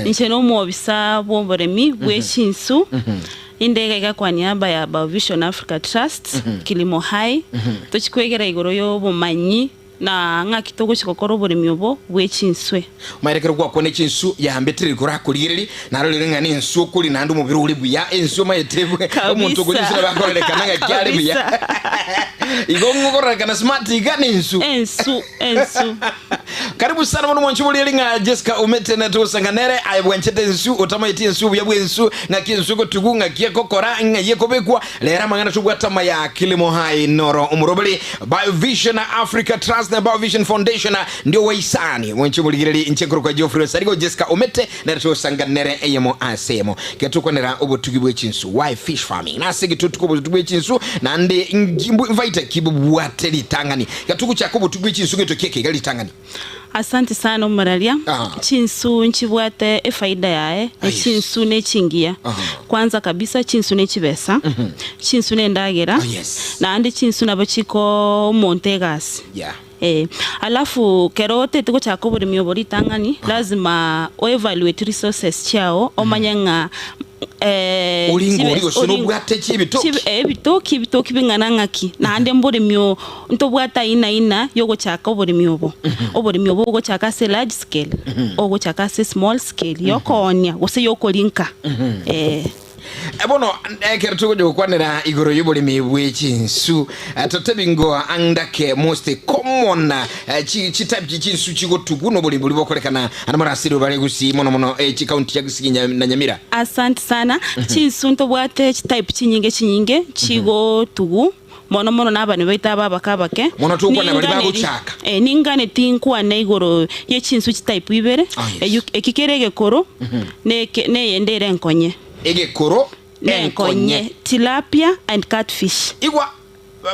Inche nomwobisa bw'oboremi bwe chinsu, inde iga iga kwa niaba ya Biovision Africa Trust, Kilimo Hai, tochi kwegera igoro y'obomanyi na ng'aki togochi gokora oboremi obo bwe chinswe. Omanyete ekero gwakwana echinsu yambetire igoro akorigereria, narorire ng'a nensu okori naende omobere ore buya, ensu omanyete omonto okoria ensu nabo akororekana ng'aki are buya. Igo ng'o okororekana smart iga nensu. Ensu, ensu. Karibu sana bono mwanche borieri ng'a Jesca omete ne togosanga nere aye bwanchete ensu otamaeti ensu obuya bw'ensu ng'aki ensu egotugu ng'aki egokora ng'ai ekobekwa rero amang'ana tobwate amaya Kilimo High noro omoroberi Biovision Africa Trust na Biovision Foundation ndio waisani mwanche borigereri inche nkorokwa Geoffrey Osarigo Jesca omete nere togosanga nere eyemo ase eyemo getokwanera obotugi bw'echinsu why fish farming nase getotuka obotugi bw'echinsu naende mbaita ki bobwate ritang'ani Gatuguchaka obotugi bwe chinsu gento kieke iga ritang'ani. Asante sana omoraria. Aha. Chinsu nchibwate efaida yaye, Ah, ne yes. chinsu nechingiya. Aha. Kwanza kabisa chinsu nechibesa, chinsu nendagera, Ah, yes. naende chinsu nabo chikoo omonto egasi. Yeah. Eh, alafu kero otete gochaka oboremi obo ritang'ani, lazima o evaluate resources chiago omanye ng'a eh, Oringo chibe- ori gose oringo- nobwate chi'ebitoki? chibe- eh, ebitoki ebitoki bing'ana ng'aki naende mboremi oo ntobwate aina aina yogochaka oboremi obo. Oboremi obo ogochaka ase large scale, ogochaka ase small scale yokoonia gose yokorinka eh. Bono ekero togocha gokwanera igoro y'oboremi bwe chinsu, totebi ngo ang'dake most common chi chitype chi chinsu chigotugwa na oboremi boria bokorekana ande morasire bare Gusii mono mono chikaunti chia Kisii na Nyamira. Asante sana. Chinsu ntobwate chitype chinyinge chinyinge chigotugu mono mono na abana baito aba abake abake. Mono togokwana baria Ninganeri- bagochaka. Eh, ninganeti nkwane igoro ye chinsu chitype ibere, Ah, yes. eyio eki kere egekoro, neke neyende ere enkonye. Egekoro, Nenkonye, enkonye. tilapia and catfish. Igwa,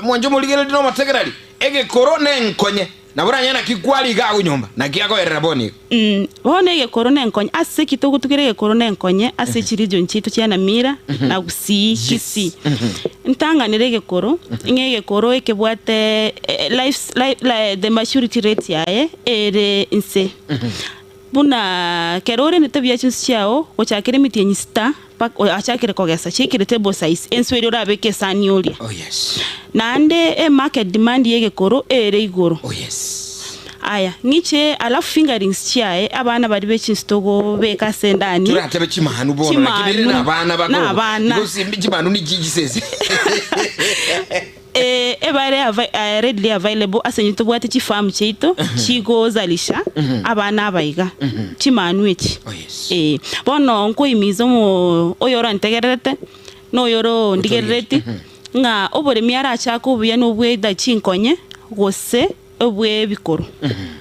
mwanche omorigereria na omotegereri, egekoro nenkonye. Nabo oranyare naki kware iga agwo nyomba, naki akoerera bono iga. Mm, bono egekoro nenkonye. Ase ki togotugera egekoro nenkonye ase chiregion chiaito chia Nyamira na Gusii, Kisii. Ntang'anere egekoro, ng'a egekoro ekebwate life, li, the maturity rate yaye ere inse. Buna kero orendete buya chinsu chiao, gochakera emitienyi sita mpaka achakire kogesa, chiaikire table size, ensu eria orabeke esani oria. Oh yes. Naende emarket demand y'egekoro ere igoro. Oh yes. Aya, ng'iche alafu fingerlings chiaye, abana baria be chinsu togobeka ase endani. Toratebe chimanu bono, lakini ere Chimanu, nabana na bakoro. abana. Igo simbi chimanu ni chisese. Ee, ebare readily available ase intwe tobwate chifarm chiaito chigozalisha abana aba iga, chimanwa echi. Oh, yes. Ee, bono nkohimiza omo oyorontegererete na oyorondigerereti ng'a oboremi arachake obuya na obwa either chinkonye gose obw'ebikoro.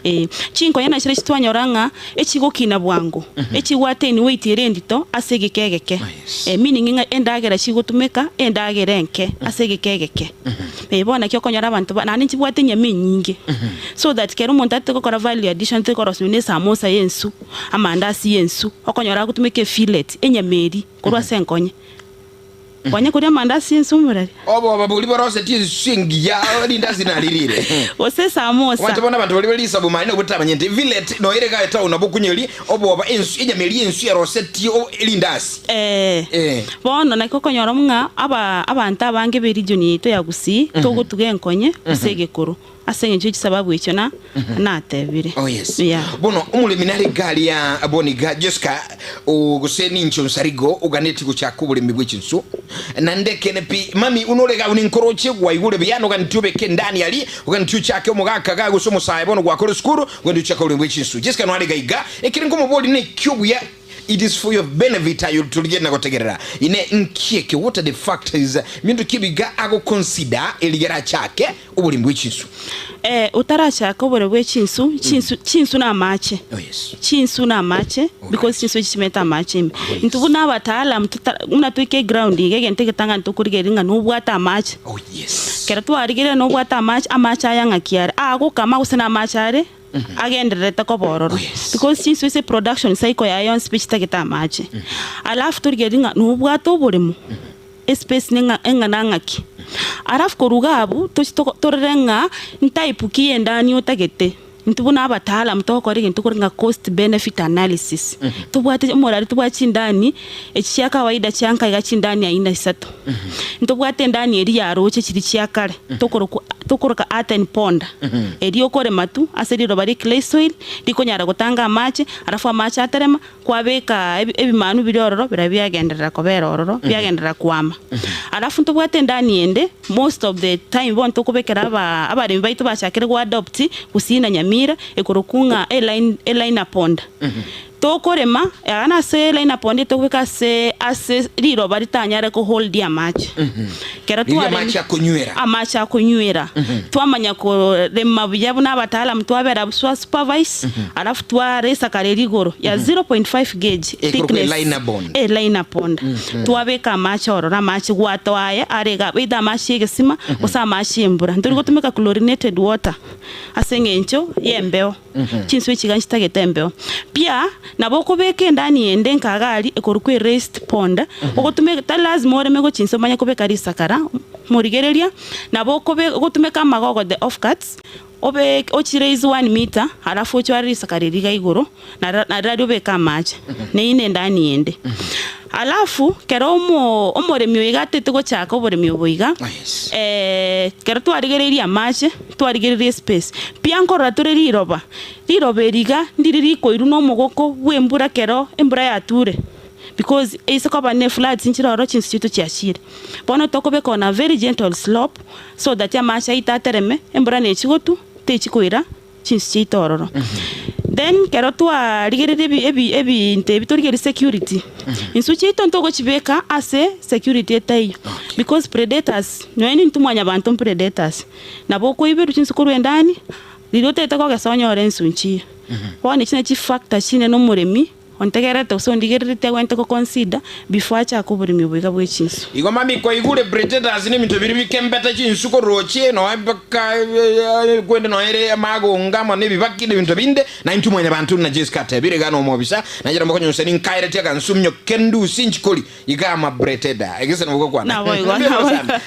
Ee, chinkonya nachio twanyora ng'a echigokina bwango, echigwate in weight ere endito ase egeka egeke. Yes. Eh, meaning ng'a endagera chigotumeka, endagera enke ase egeka egeke. Eh, bono naki okonyora abanto ba naende nchibwate enyama enyinge. So that kera omonto atete gokora value addition atete korosia buna esamosa ya ensu, amandasi ya ensu, okonyora agotumeka efillet, enyama eria, korwa ase enkonye. Konya koria amandasi ense omorari. Oboba boria borosetie ensu engiya, rindasi naririre. Gose esamosa. Omanyete bono abanto baria bare risabu mani nabwo tamanyete. Villet noyo ere iga etown nabo okonyeria oboba ensu enyama eria ensu erosetie rindasi. Ee. Eh. Bono naki okonyora ng'a aba abanto abange be region yaito ya Gusii togotuga enkonye gose egekoro. Ase engencho ye chisababu echio na natebire. Oh yes. Yeah. Bono omoremi nare egari ya bono iga Jessica o gose ninche Onsarigo oganetie gochaka oboremi bwe chinsu naende ekeene pi mami buna ore iga abwo ninkoroche gwaigure buya noganetie obeke endani aria oganetie ochake omogaka iga gose omosae bono gwakora esukuru oganetie ochake oboremi bwe chinsu Jessica nare iga iga ekere nkomoboria neki obuya It is for your benefit aye torigereria na gotegerera. Inee nki eke what are the factors minto ki ebiga ago consider erigere achake oboremi bwe chinsu? Eh, otarachaka oboremi bwe chinsu, chinsu chinsu na amache. Oh yes. Chinsu na amache because chinsu echi chimeete amache ime. Intwe buna abataalamu tota buna toike eground iga egento egetang'ani tokorigereria ng'a nobwate amache. Oh yes. Ekero twarigereria nobwate amache, amache aya ng'aki are? Agokama gose na amache are? agendererete koba ororo Oh, yes. because chinsu ase production cycle yaye yonsi pi chitagete amache. Alafu torigereria ng'a nobwate oboremo espace neng'a eng'ana ng'aki. Alafu korwa iga abwo tochi togo torore ng'a ntype ki y'endani otagete. Intwe buna abataalamu togokora egento kore ng'a cost benefit analysis. Tobwate omorari tobwate chindani echi chia kawaida chia nka iga chindani aina isato. Ntobwate endani eria ya roche chiria chia kare tokorokwa tokoroka earthen pond, eria okorema tu ase riroba rie clay soil rikonyara gotanga amache alafu amache aterema kwabeka ebimanu biria ororo biria biagenderera kobera ororo biagenderera kwama. Alafu ntobwate endani ende most of the time bono tokobekera aba abaremi baito bachakire go adopt gusii na Nyamira ekorokwa ng'a eline eliner pond. Tokorema aa nase eliner pond tokobeka ase ase riroba ritanyare ko hold amache. Kero Riria twaremi amache akonywera. amache akonywera twamanya korema buya buna abataalamu twabera abwo twa supervise alafu twaresa kare rigoro ya 0.5 gauge Ekorokwa thickness eliner bond. eliner bond twabeka amache ororo amache gwatoa aye are iga either amache ya egesima gose amache ya embura ntori gotumeka chlorinated water ase eng'encho ya embeo Chinswe echi iga nchitagete embeo. Pia nabo okobeka endani ende nkaga aria ekorokwa eraised pond, ogotumeka tari lazima oreme gochia inse omanye kobeka risakara, morigereria, nabo okobe ogotumeka amagogo the off cuts, obeke ochi raise one meter alafu ochware risakara eria iga igoro, nara nariaria obeke amache, neyio na endani ende. Alafu kero omo omoremi oyo iga atete gochaka oboremi obo iga, Yes. Ekero twarigereirie amache, twarigereirie espace, pia nkorora tore riroba, riroba eri iga ndiri rikoirwa na omogoko bw'embura kero embura yature because eise koba ne floods nchire ororo chinsu chiaito chiachire. Bono tokobeka on a very gentle slope so that amache aito atereme, embura nechi gotwa, techi koira chinsu chiaito ororo. Then ekero twarigereria ebi ebi ebinto ebi torigereria security, insu chiaito ntogochibeka ase security etaiyo because predators nonye nintwe mwanyabanto mpredators, nabo okoiberwa chinsu korwa endani, riria otagete kogesa onyore ensu nchiyo. Bono echi nachi chifactor chinene omoremi Ontegererete gose ondigereretie agwenerete go consider before achake oboremi obo iga bwe chinsu. Igo mami kwaigure pretenders nebinto biria bikembete chinsu korochie noe mpaka kwende noe ere amagonga amo nebibaki nebinto binde na intwe mwanyabanto na Jessica atebire iga nomobisa nachera mokonyusa ninkaeretie agansu mnyoke ndusie nchikori iga ama pretender egese nabo gokwana Naboigo, Mbuya mono naboigo. sana.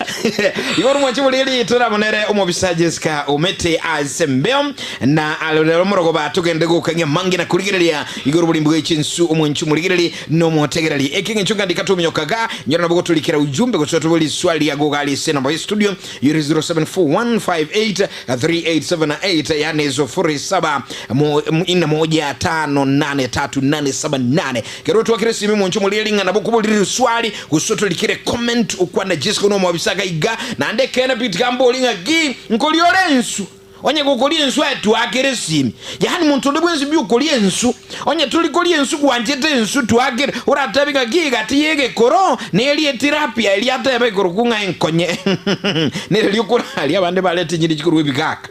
Igo ore omwanchi bori rito ramo nere omobisa Jessica omete ase embeo na arorere omorogoba togende gokang'ia mange na korigereria igoro borimbo bwe chinsu omwanchi omorigereri na omotegereri ekeng'encho ngandika tominyokaga nyora nabo gotorikera ujumbe gose otobori riswali riago gari ase enamba ye studio yore 0741583878 yani 07 4158378 Kero twakire esimi monche omorigereria ng'a nabo okoborire riswali gose otorikere comment okwane Jessica nomobisa iga iga naende ekeene pi tiga mbori ng'a ki nkoria ore ensu onye gokoria ensu aye twakere esimi yaani monto onde bwensi pi okoria ensu onye tori koria ensu gwanchete ensu twakere oratebe ng'a ki egati ya egekoro neria etilapia eria atebe ekorokwa ng'a enkonye nereria okoraria abande barete chinyeni chikorwa ebigaka.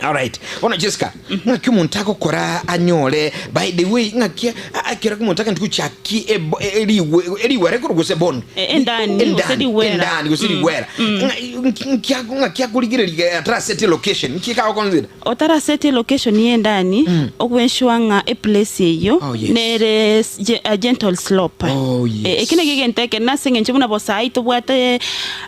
Alright. Bono Jessica, ng'aki omonto agokora anyore by the way ng'aki a- ekero omonto agende gochaki ebo- e- erigwe erigwera ekorwa gose bond E- endani, gose endani rigwera. endani gose rigwera Ng'a- nki- nki ako- ng'aki akorigereria ataraseti location nki ekagoconsider Otaraseti location ya endani, okoensure ng'a eplace eyio Oh, yes. nere s- ge- a gentle slope. Oh, yes. Eh, eki nakio egento ekenene ase eng'encho buna bosa tobwate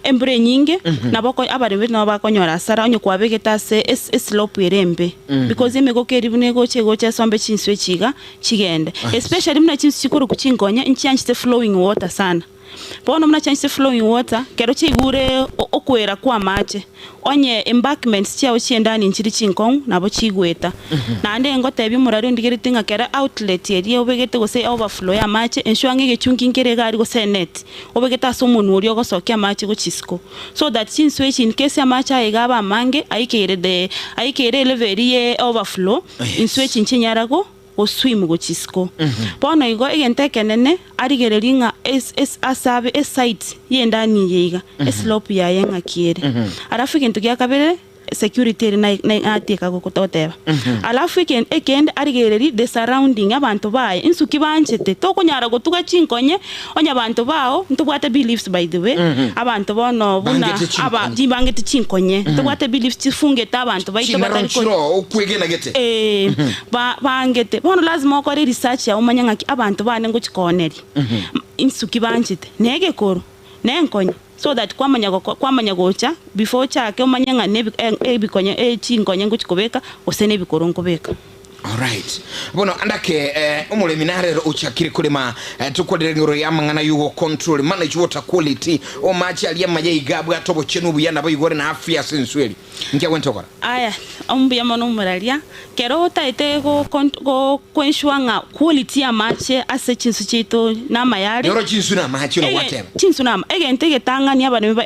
Embura enyinge, nabo oko abaremi baito nabo bakonyora hasara onye kwabegete ase es eslope ere embe, because emegoko eria buna egocha egocha esombe chinswe echi iga chigende. Especially buna chinswe chikorokwa chinkonya nchianchete flowing water sana. Bono buna chianchete flowing water, ekero chiaigure o okoera kwa amache, onye embankments chiao chi'endani nchiri chinkong'u nabo chigoeta. Naende ngotebia omorwari ondigeretie ng'a kera outlet eria obegete gose overflow ya amache, enswe ang'e egechungi nkere iga aria gose enet, Obegete ase omonwa oria ogosokia amache gochia isiko, so that chinswe echi in case amache aya iga abe amange aikeire the aikeire elevel eria ye overflow, inswe echi nchinyara go goswim gochia isiko. Bono igo egento ekenene arigererie ng'a es es ase abe esite ye endani eye iga, eslope yaye ng'aki ere. Alafu egento gia kabere. Security ere natieka goteba. Alafu ekende arigererie the surrounding abanto baye insuki banchete tokonyara gotuga chinkonye onye abanto bao ntobwate beliefs by the way abanto bono buna aba bangete chinkonye ntobwate beliefs chifungete abanto baito batari ko eh bangete bono lazima okore research yao omanye ng'aki abanto bane ngochi kooneria insuki banchete na egekoro. Nenkonye so that kwamanya goko kwamanya gocha before ochake omanye ng'a nebi ebikonye chinkonye ngochi kobeka gose nebikoro nkobeka. Alright. Bono andake eh, omoremi narero ochakire korema eh, tokwarire igoro y'amang'ana y'ogocontrol manage water quality omache aria amaya iga abwate obochenu obuya nabo igo ore na afya ase enswe eri. Inki agwenerete gokora? Aya, mbuya mono omoraria, kero otaete go go koensure ng'a quality y'amache ase chinsu chiaito namaya are. Nyora chinsu na amache buna gwateba. Chinsu na ama, egento egetang'ani abaremi ba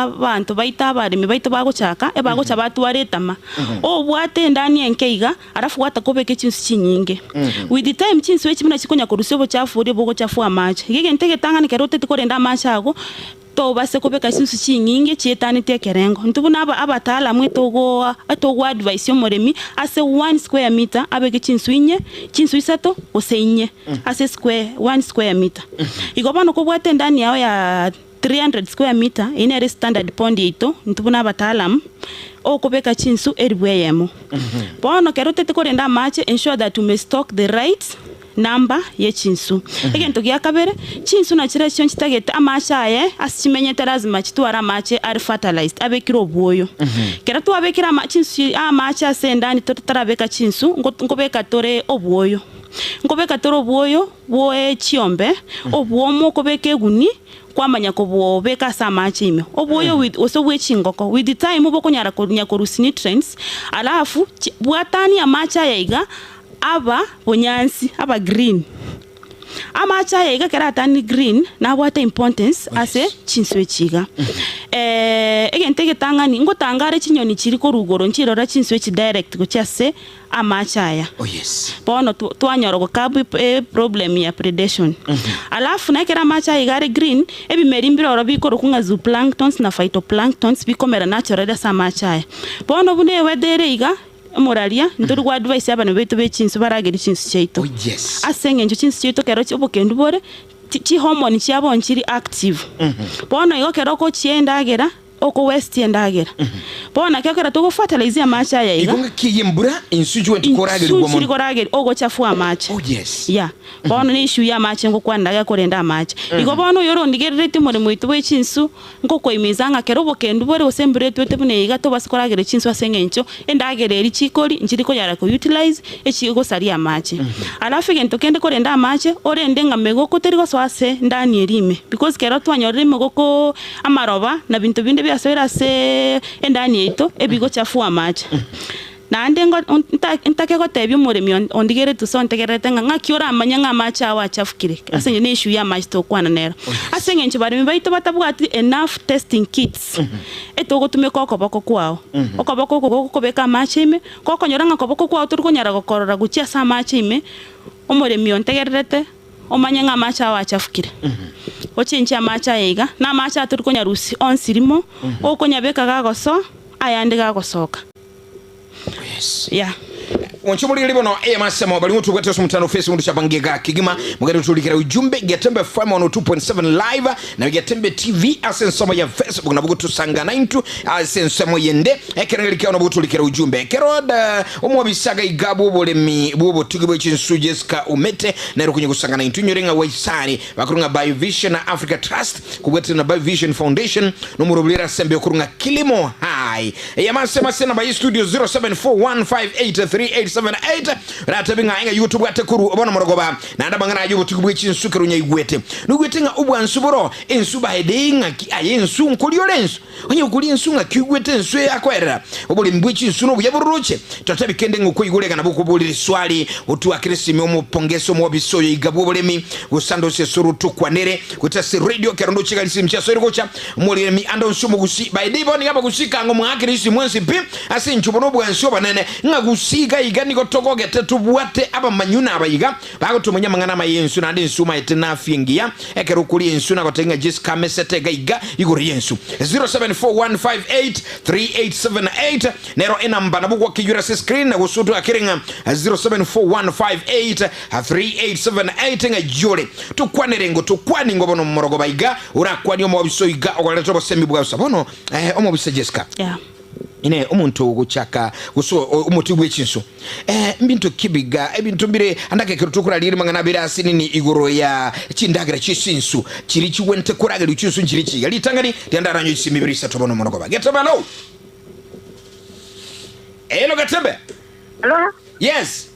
abanto baito abaremi baito bagochaka, ebagocha batwara etama. Obwate endani enke iga, alafu gwataka obeke chinsu chinyinge. With the time chinsu echi buna chikonya korusia obochafu oria bogochafua amache. Iga egento egetang'ani ekero otagete korenda amache ago, tobase kobeka chinsu chinyinge chietaneti ekerengo. Intwe buna aba abataalamu etogo etogo advise omoremi ase one square meter abeke chinsu inye, chinsu isato gose inye ase square one square meter. Igo bono kobwate endani yao ya 300 square meter, eyio nere standard pond yaito intwe buna abataalamu, okobeka chinsu elifu eyemo. Bono ekero otagete korenda amache, ensure that you may stock the right number ye chinsu. Egento gia kabere, chinsu nachirechio nchitagete amache aye ase chimenyete lazima chitware amache are fertilized, abekire obwoyo. Ekero twabekire ama chinsu amache ase endani totarabeka chinsu, nkobeka tore obwoyo. Nkobeka tore obwoyo bwe chiombe, obwomo okobeka eguni, kwamanya kobobeka ase amache ime. Obwoyo with gose bwe chingoko, with time bokonyara konya korusia nutrients, alafu chi bwatania amache aya iga aba bonyansi, aba green. Amache aya iga ekero atani green, nabwate importance ase chinswe echi iga. Egento egetang'ani, ngotanga are chinyoni chiri korwa igoro nchirora chinswe echi direct gochia ase amache aya. Oh yes. Bono twanyora gokabwa eproblem ya predation. Alafu na ekero amache aya iga are green, ebimeri mbire ororo bikorokwa ng'a zooplanktons na phytoplanktons bikomera naturally ase amache aya. Bono buna eweather ere iga, omoraria, ntori go advise abana baito be chinsu baragerie chinsu chiaito. Oh yes. Ase eng'encho chinsu chiaito ekero obokendu bore, chihormone chiabo nchiri active. Bono igo ekero okochia endagera, Oko westie endagera. Bono naki ekero togofertilize amache aya iga. Igo ng'aki eye embura insu chigochi koragerigwa Insu mono. chiri koragerigwa ogochafua amache. Oh yes. Yeah. Bono ne issue ya amache ngokwanera iga korenda amache. Igo bono oyo orondigereretie omoremo oito bwe chinsu, ngokoimiza ng'a kera obokendu bore gose embura etwete buna eye iga tobase korageria chinsu ase eng'encho endagera eria chikori nchiri konyara ko utilize echigosaria amache. Alafu egento kende korenda amache, orende ng'a megoko teri gosoa ase ndani eria ime because kero twanyorire emegoko Amaroba na binto binde biasoire ase endani yaito ebigochafua amache. Naende ntake gotebia omoremi ondigeretie gose ontegererete ng'a ng'aki oramanye ng'a amache ao achafukire, ase eng'encho ne issue y'amache togokwana nero. Ase eng'encho baremi baito batabwati enough testing kits, etogotumeka okoboko kwao. Okoboko oko gokobeka amache ime, gokonyora ng'a koboko kwao tori konyara gokorora gochia ase amache ime, omoremi ontegererete. Omanye ng'a amache ao achafukire. Ochenche amache aya iga, na amache aya tori konyarusia onsi rimo, okonyabeka gagosoa, ayande gagosoka. Yeah. Mwancho morigeri bono eyamasemo bari ng'otobwate ase omotandao Facebook ndochapa ngega kegima mogende gotorikera ujumbe Getembe FM 102.7 live na Getembe TV ase ensomo ya Facebook nabo gotosangana intwe ase ensemo yende ekerengeri kiao nabo gotorikera ujumbe ekero da Omobisa gaiga bw'oboremi bw'obotugi bwe chinsu Jessica Omete nere okonya gosangana intwe inyore ng'a Waisani bakorwa ng'a Biovision na Africa Trust kobwatana na Biovision Foundation nomorobori ere ase embe okorwa ng'a Kilimo Hai eyamase mase namba ye studio 0741583878 ratabe ng'a eng'ai tobwate korwa bono morogoba naende amang'ana aya obotugi bwe chinsu kero onyaigwete noigwete ng'a obwansu boro ensu baedei ng'aki aye ensu nkoria ore ensu Onye okoria ensu ng'aki oigwete ensu eye akoerera oboremi bwe chinsu nobuya bororoche? Totebi kende ng'a okoigora egana bokoboria riswali, otwakere esimi omopongese omobisa oyo iga bw'oboremi, gose ande onsi ase orotokwanere, gocha ase radio ekero ndoche iga risimi chiasoire gocha, omoremi ande onsi omogusii. By day bono iga abagusii kang'o mwaakire risimi mwensi pi, ase inchuo bono obwansi obonene, ng'a gusii iga iga nigo togogete tobwate abamanyu na abaiga bagotomanya amang'ana amaya y'ensu naende ensu omaete nafia engiya Ekero okoria ensu nagotebia ng'a Jessica amesete iga iga igoro y'ensu. 0741583878 nero enamba nabo gwakeyura ase screen na gose otwakere ng'a 0741583878 ng'a yore tokwanere ngo tokwani ngo bono morogoba iga orakwanie omobisa oiga ogorete obosemi bwa bosa bono eh, omobisa Jessica Yeah. Inee, omonto ogochaka gose omote bwe chinsu, eh, mbinto ki biga ebinto mbire andake ekero tokoraria rimang'ana abere ase nini igoro ya chindagera chi'echinsu chiri chigwente koragerigwa chinsu nchiri chiga ritang'ani riandaranywe chisemi ibere isato bono mono koba Getembe alo Elo Getembe. Alo. Yes.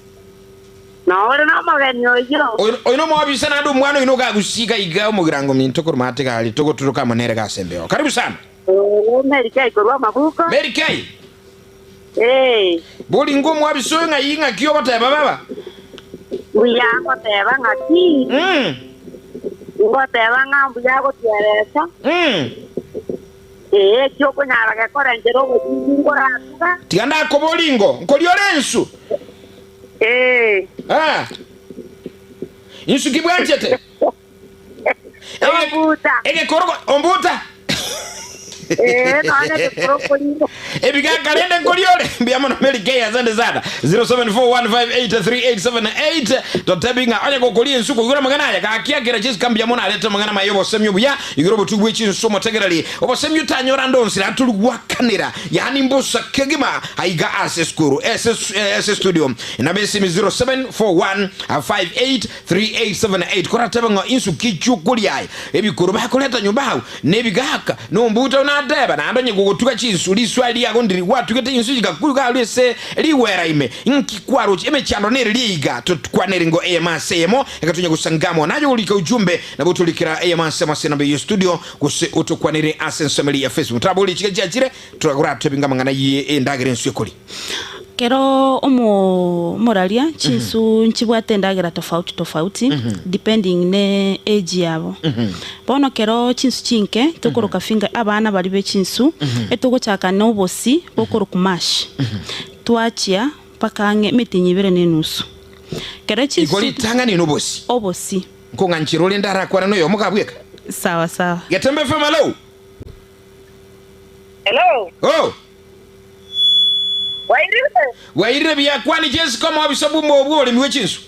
Nore nomogeni oyio. Oyo oyo nomobisa naende omwana oino gagusika iga omogirango minto korwa maate gari togoturuka amo nere gase embeo. Karibu sana. Ee, Mary Kay korwa amabuko. Mary Kay. Ee. Bori ngwo omwabisa oyo ng'ai ng'aki ogoteba baba? Mbuya ngoteba ng'aki? Ngoteba ng'a mbuya agotieresa. Ee, eki okonyara gekora enchera obochungu nkoratuga. Tiga ndakoborie ingo, nkoria ore ensu? Ee. Ah. Insu ki bwanchete? Ombuta. Egekorogo ombuta. Ee, nonya egekoro nkorire. Ebigaka rende nkoria ore mbuya mono Mary Kay asante sana 0741583878 totebi ng'a onye gokoria ensu koigora amang'ana aya gaki akera Jessica mbuya mono arete amang'ana maya obosemi obuya igoro obotugi bwe chinsu omotegereri obosemi otanyora ande onsi naende tori gwakanera yaani mbosa kegima aiga ase esukuru ase ase studio namba esimi 074158 3878 Koratebe ng'a insu ki chi'okoria aye, ebikoro bakoreta nyomba agwo, na ebigaka, na ombuta nateba, naende onye gogotuga chinsu, riswari riago ndiri gwatugete insu chigakuyuka arue ase rigwera ime, inki kwaroche? Emechando nereria iga, tokwanere ngo eyemo ase eyemo, eka tonya gosanga amo. Naye orike ujumbe, nabo otorikera eyemo ase amo ase enamba eye studio, gose otokwanere ase ensemo eria ya Facebook. Toraborie chiga chiachire, toratebe ng'a amang'ana ye endagera ensu ekori. Kero omo omoraria chinsu nchibwate endagera tofauti tofauti depending ne age yabo. Bono kero chinsu chinke tokoroka finger abana baria be chinsu etogochaka na obosi bokorokwa mash twachia mpaka ang'e emetienyi ebere na enusu. Kero Igo chinsu ritang'ani nobosi. obosi. Nkong'anchera ore ndarakwane noyomo kabweka. Sawa sawa. Getembe FM hello. Hello. Oh. Bwairire? Bwairire buya kwani Jessica omobisa bw'omo bw'oboremi bwe chinsu.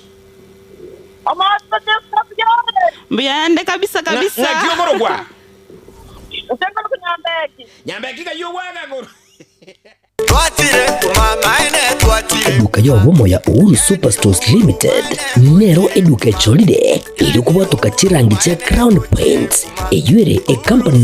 Omobisa Jessica mbuya ore? Mbuya ande kabisa kabisa. Ng'aki okorokwa? Inche nkorokwa Nyambeki. Nyambeki ng'ai ogwagagorwa? Eduka y'obomo ya Uhuru Superstores Limited nero eduka echorire erio kobwatoka chirangi chia Crown Paints eyio ere ecompany.